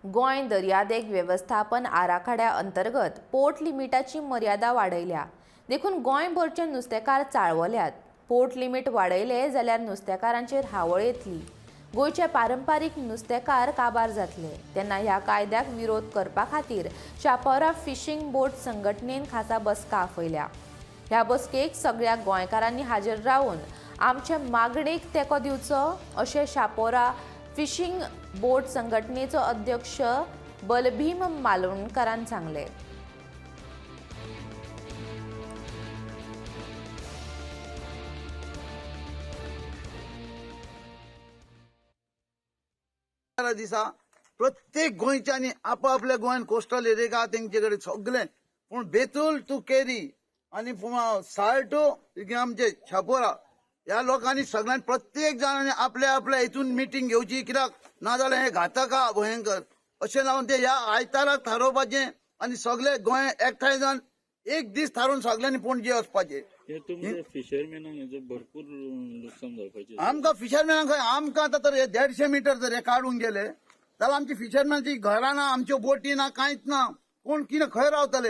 गोंय दर्यादेग वेवस्थापन आराखड्या अंतर्गत पोर्ट लिमिटाची मर्यादा वाडयल्या. देखून गोंयभरचे नुस्तेकार चाळवल्यात. पोर्ट लिमीट वाडयले जाल्यार नुस्तेकारांचेर हावळ येतली. गोंयचे पारंपारीक नुस्तेकार काबार जातले. तेन्ना ह्या कायद्याक विरोध करपा खातीर शापोरा फिशींग बोट संघटनेन खासा बसका आपयल्या. ह्या बसकेक सगळ्या गोंयकारांनी हाजीर रावन आमचे मागणेक तेंको दिवचो अशें शापोरा फिशींग बोट संघटनेचो अध्यक्ष बलभीम मालोणकारान सांगलें. दिसा प्रत्येक गोंयच्यांनी आपापल्या गोंयान कोस्टल एरिया तेंचे कडेन सगळें, पूण बेतूल टू केरी आनी साळ टू आमचे शापोरा ह्या लोकांनी सगळ्यांनी प्रत्येक जाणांनी आपल्या आपल्या हितून मिटींग घेवची, कित्याक नाजाल्यार हें घातक आहा भयंकर. अशें लावन ते ह्या आयताराक थारोवपाचें आनी सगळे गोंय एकठांय जावन एक दीस थारोवन सगळ्यांनी पणजे वचपाचें. फिशरमॅनांक भरपूर लुकसाण जावपाचें. आमकां फिशरमॅनांक खंय, आमकां आतां तर हे 150 मिटर जर हे काडून गेले जाल्यार आमची फिशरमॅनची घरां ना, आमच्यो बोटी ना, कांयच ना. कोण कितें खंय रावतले?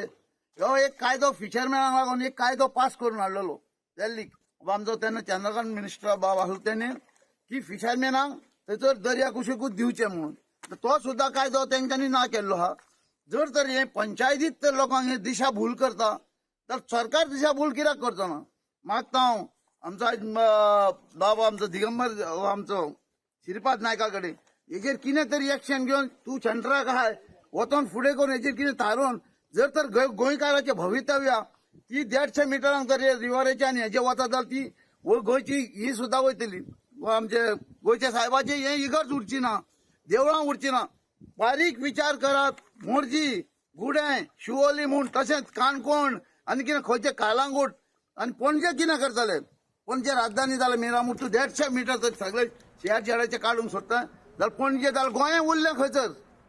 हो एक कायदो फिशरमॅनाक लागून एक कायदो पास करून हाडलेलो दिल्लीक आमचो तेन्ना चंद्रकांत मिनिस्टर बाब आसलो, तेणे की फिशरमॅनाक थंयसर दर्या कुशीकूच दिवचें म्हणून. तो सुद्दां कायदो तेंच्यांनी ना केल्लो आहा. जर तर हे पंचायतीत तर लोकांक हे दिशा भूल करता तर सरकार दिशा भूल कित्याक करचो ना? मागता हांव आमचो आयज बाबा आमचो दिगंबर आमचो श्रीपाद नायका कडेन हेजेर कितें तरी एक्शन घेवन तूं सेंटराक आहाय वचोन फुडें करून हेजेर कितें थारोवन जर तर गोंयकाराचें भवितव्य ती 150 मिटरांक जर रिवराचे आनी हेजे वता जाल्यार ती गोंयची ही सुद्दां वयतली. आमचे गोंयच्या सायबाचे हे इगर्ज उरची ना, देवळां उरची ना. बारीक विचार करात. मोरजी, गुडें, शिवोली म्हूण, तशेंच काणकोण आनी कितें खंयचे कालांगूट आनी पणजे कितें करतले? पणजे राजधानी जाल्यार मिरामूर तूं 150 मिटर तर सगळे शेर शेराचे काडूंक सोदता जाल्यार पणजे जाल्यार गोंय उरलें खंयसर?